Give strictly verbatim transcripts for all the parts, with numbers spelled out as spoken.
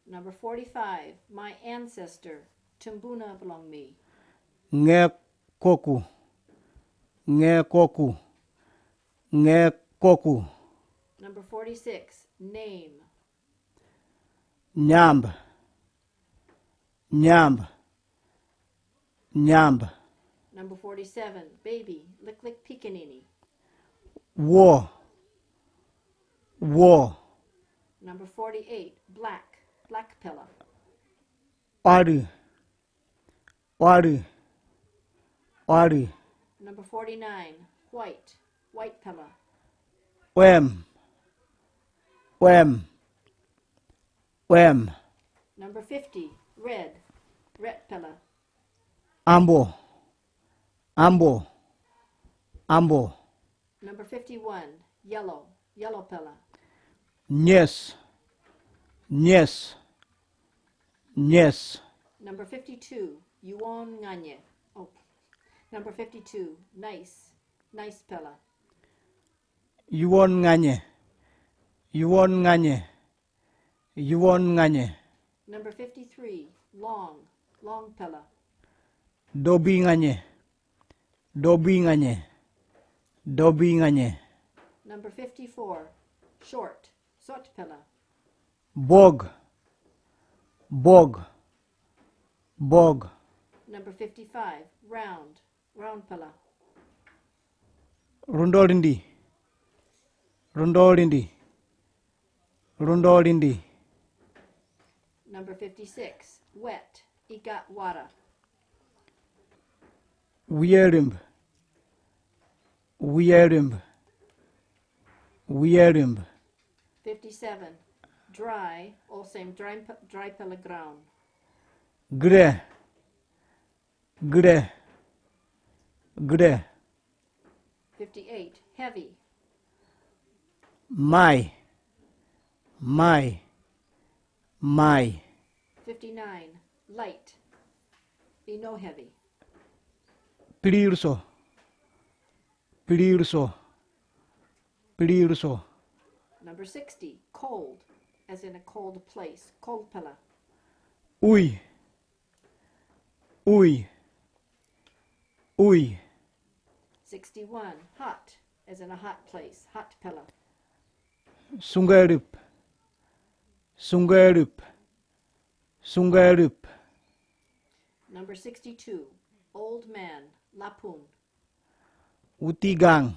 Number forty-five, my ancestor, Tumbuna belong me. Nge koku. Nge koku. Nge koku. Number forty-six, name. Nyamb. Nyamb. Nyamb. Number forty-seven, baby, lick lick picanini. Wo. Wo. Number forty-eight, black, black pela. Oaru. Oaru. Oaru. Number forty-nine, white, white pela. Wem. Wem. Wem. Number fifty, red, red pela. Ambo. Ambo. Ambo. Number fifty-one, yellow, yellow pela. Nyes. Nyes. Nyes. Number fifty-two, yuon nganye. Oh, number fifty-two, nice, nice pela. Yuon nganye. Yuon nganye. Yuon nganye. Number fifty-three, long, long pela. Dobi nganye. Dobi nganye. Dobi nganye. Number fifty-four, short, sot pela. Bog. Bog. Bog. Number fifty-five, round, round pela. Rundolindi. Rundolindi. Rundolindi. Number fifty-six, wet, iga wara. Wierimb. Wierimb. Wierimb. Fifty-seven, dry, or same dry, dry pela ground. Gre. Gre. Gre. Fifty-eight, heavy. Mai. Mai. Mai. Fifty-nine, light. Ino heavy. Pirirso. Pirirso. Pirirso. Number sixty, cold, as in a cold place. Cold pela. Ui. Ui. Ui. Sixty-one, hot, as in a hot place. Hot pela. Sungarup. Sungarup. Sungarup. Number sixty-two, old man, lapun. Utigang.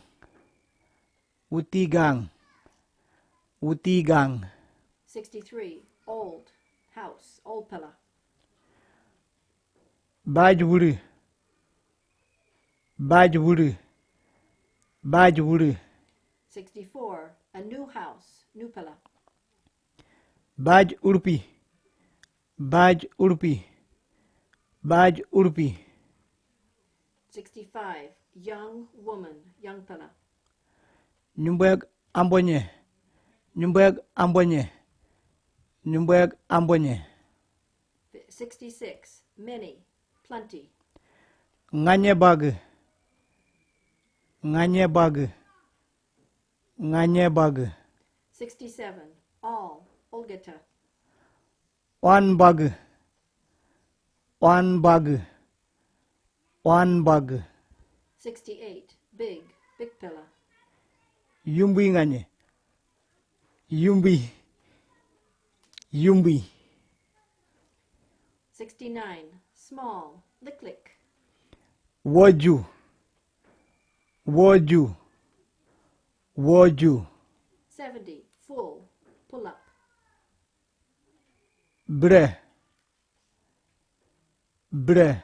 Utigang. Utigang. Sixty-three, old, house, old pela. Baj wuru. Baj wuru. Baj wuru. Sixty-four, a new house, new pela. Baj urpi. Baj urpi. Baj urpi. Sixty-five, young woman, young pela. Nyumbeg ambonye. Nyumbeg ambonye. Nyumbeg ambonye. Sixty-six, many, plenty. Nganye bag. Nganye bag. Nganye bag. Sixty-seven, all, olgeta. One bag. One bag. One bag. Sixty-eight, big, big pela. Yumbi nganye. Yumbi. Yumbi. Sixty-nine, small, lick lick. Woju. Woju. Woju. Seventy, full, pull up. Bre. Bre.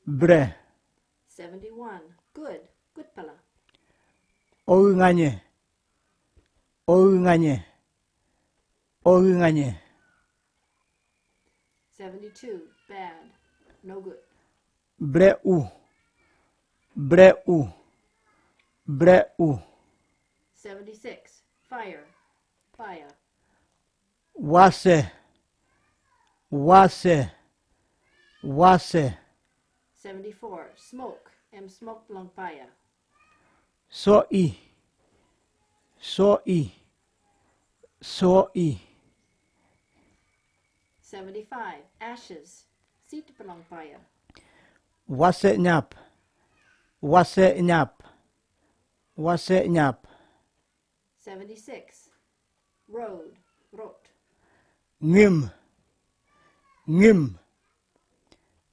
Bre. Seventy-one, good, good pela. Oru nganye. Oru nganye. Oru nganye. Seventy-two, bad, no good. Bre u. Bre u. Bre u. Seventy-six, fire, fire. Wase. Wase. Wase. Seventy-four, smoke, em smoke long fire. So'i. So'i. So'i. Seventy-five. Ashes. Seed belong fire. Wase nyap. Wase nyap. Wase nyap. Seventy-six. Road. Rot. Ngim. Ngim.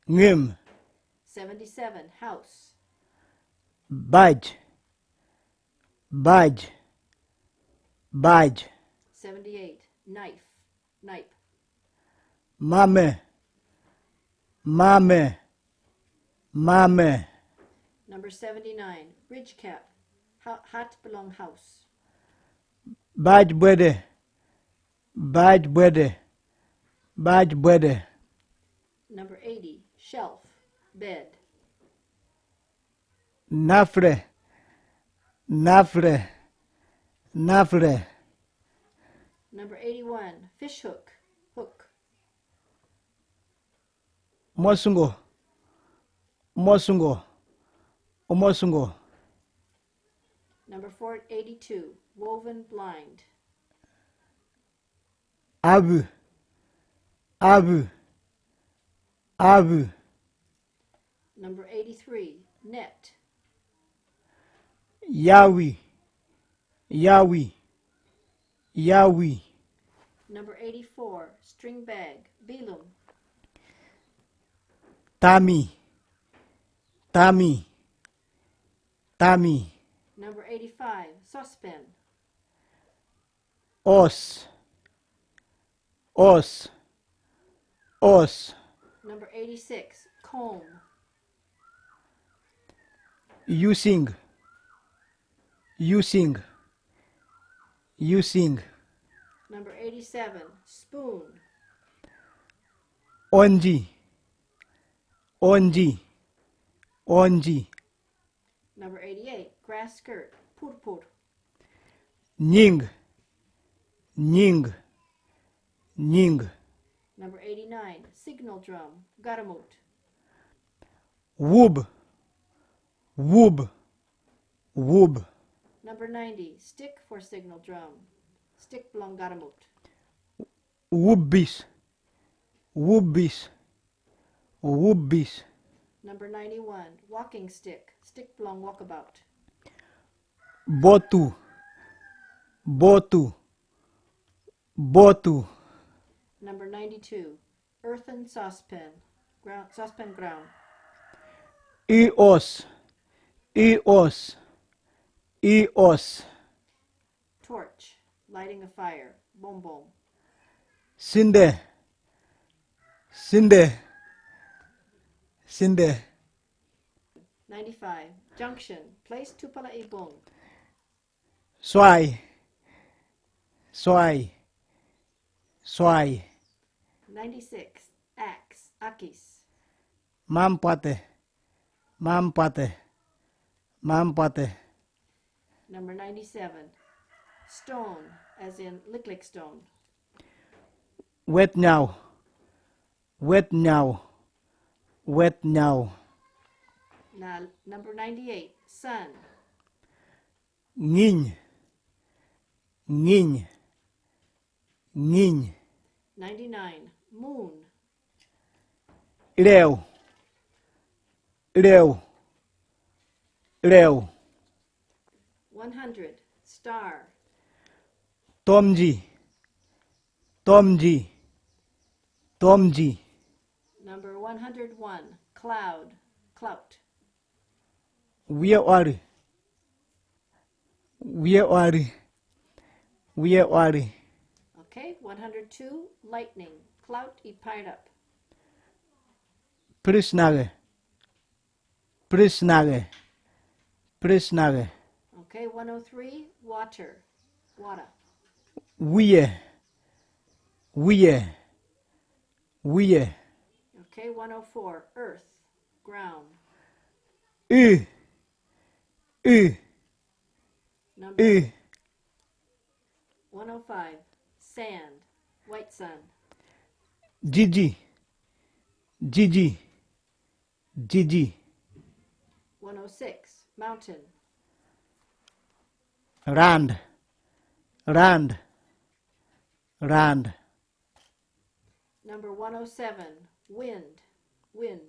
Ngim. Seventy-seven. House. Baj. Baj. Baj. Seventy-eight. Knife. Knife. Mame. Mame. Mame. Number seventy-nine. Bridge cap. Ha- hat belong house. Baj bwede. Baj bwede. Baj bwede. Number eighty. Shelf. Bed. Nafre. Nafre. Nafre. Number eighty-one. Fish hook. Hook. Mosungo. Mosungo. Mosungo. Number four eighty-two. Woven blind. Abu. Abu. Abu. Number eighty-three. Net. Yawi. Yawi. Yawi. Number eighty-four. String bag. Bilum. Tami. Tami. Tami. Number eighty-five. Saucepan. Os. Os. Os. Number eighty-six. Comb. Using. Using. Using. Number eighty-seven. Spoon. Onji. Onji. Onji. Number eighty-eight. Grass skirt. Purpur. Nying. Nying. Nying. Number eighty-nine. Signal drum. Garamut. Wub. Wub. Wub. Number ninety. Stick for signal drum. Stick belong garamut. Wubbis. Wubbis. Wubbis. Number ninety-one. Walking stick. Stick belong walkabout. Botu. Botu. Botu. Number ninety-two. Earthen saucepan. Ground, saucepan ground. Ios. Ios. Ios. Torch. Lighting a fire. Bombom. Sinde. Sinde. Sinde. Ninety-five. Junction. Place tupala ibong. Swai. Swai. Swai. Ninety-six. Axe. Akis. Mampate. Mampate. Mampate. Number ninety-seven. Stone, as in liklik stone. Wet now. Wet now. Wet now. Now, number ninety-eight. Sun. Ngin. Ngin. Ngin. Ninety-nine. Moon. Leo. Leo. Leo. One hundred. Star. Tomji. Tomji. Tomji. Number one hundred one. Cloud. Clout. Wie wari. Wie wari. Wie wari. Okay, one hundred two. Lightning. Clout i piled up. Prisnage. Prisnage. Prisnage. Okay, one oh three. Water. Water. Wie. Wie. Wie. Okay, one oh four. Earth. Ground. U. U. Number U. one oh five. Sand. White sand. Jiji. Jiji. Jiji. One oh six. Mountain. Rand. Rand. Rand. Number one oh seven, wind, wind.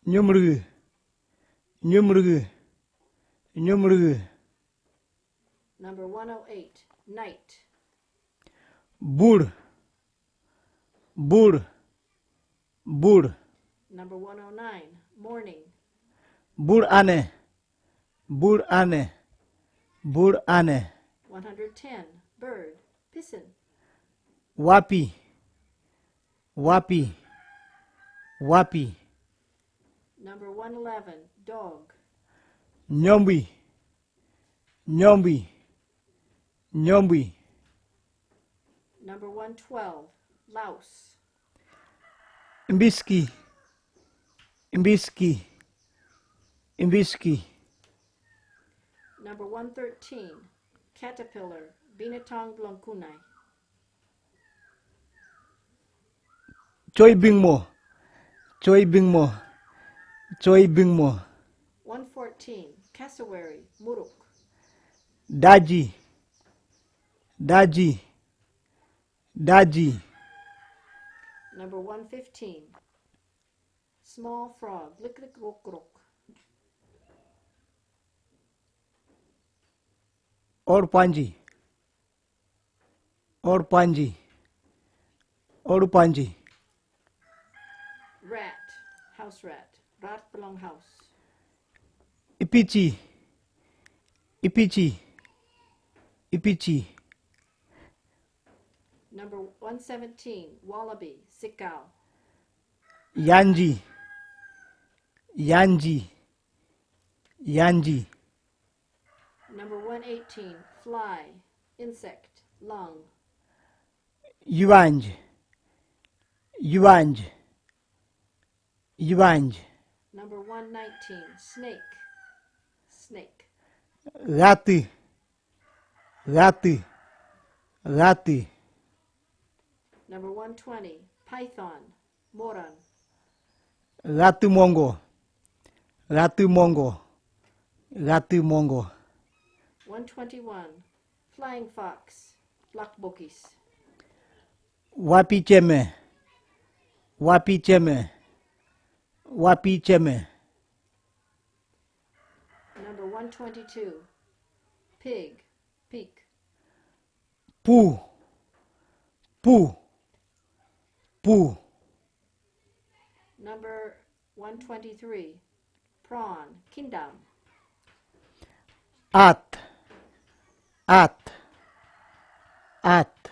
Nyumrügü, nyumrügü, nyumrügü. Number one oh eight, night. Bur, bur, bur. Number one oh nine, morning. Bur ane, bur ane, bur ane. One hundred ten, bird, pisin. Wapi, wapi, wapi. Number one eleven, dog. Nyombi, nyombi, nyombi. Number one twelve, louse. Mbiski, mbiski, mbiski. Number one thirteen, caterpillar, binatang blangkunai. Choibingmo, choibingmo, choibingmo. One fourteen, cassowary, muruk. Daji, daji, daji. Number one fifteen, small frog, liklikrokrok. Orpanji, orpanji, orpanji. Rat, house rat, rat blong house. Ipichi, ipichi, ipichi. Number one seventeen, wallaby, sikau. Yanji, yanji, yanji. Number one eighteen, fly, insect, lung. Yuvanj, yuvanj, yuvanj. Number one nineteen, snake, snake. Gati, gati, gati. Number one twenty, python, moran. Gati mongo, gati mongo, gati mongo. One twenty-one, flying fox, black bokis. Wapi cheme, wapi cheme, wapi cheme. Number one twenty-two, pig, pig. Pu, pu, pu. Number one twenty-three, prawn, kindam. At, at, at.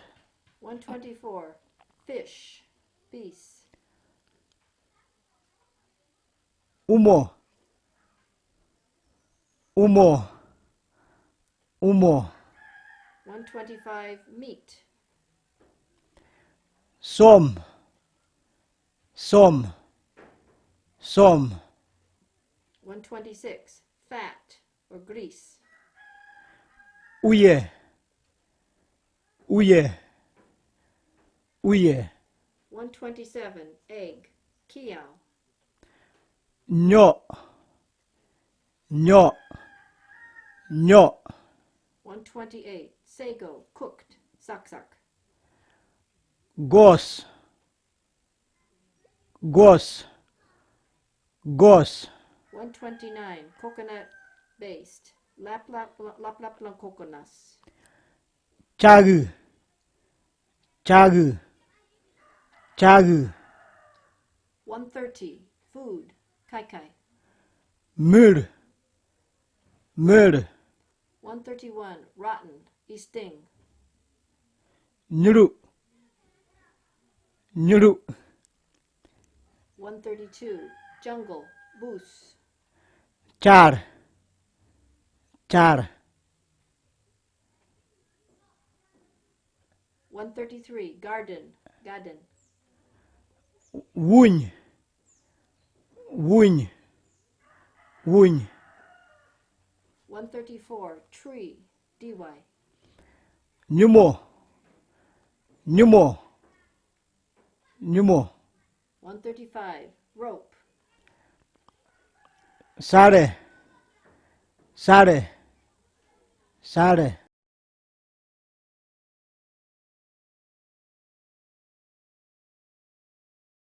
One twenty-four, fish, bis. Umo, umo, umo. One twenty-five, meat. Som, som, som. One twenty-six, fat or grease. Uye, uye, uye. One twenty-seven, egg, kiau. Nyo, nyo, nyo. One twenty-eight, sago, cooked, saksak. Gos, gos, gos. One twenty-nine, coconut based, laplap, laplap lang coconuts. Chagu, chagu, chagu. One thirty, food, kaikai. Mur, mur. One thirty-one, rotten, isting. Nyuru, nyuru. One thirty-two, jungle, bus. Char, char. One thirty-three, garden, garden. Wuny, wuny, wuny. One thirty-four, tree, diwai. Nyumo, nyumo, nyumo. One thirty-five, rope. Sare, sare, sare.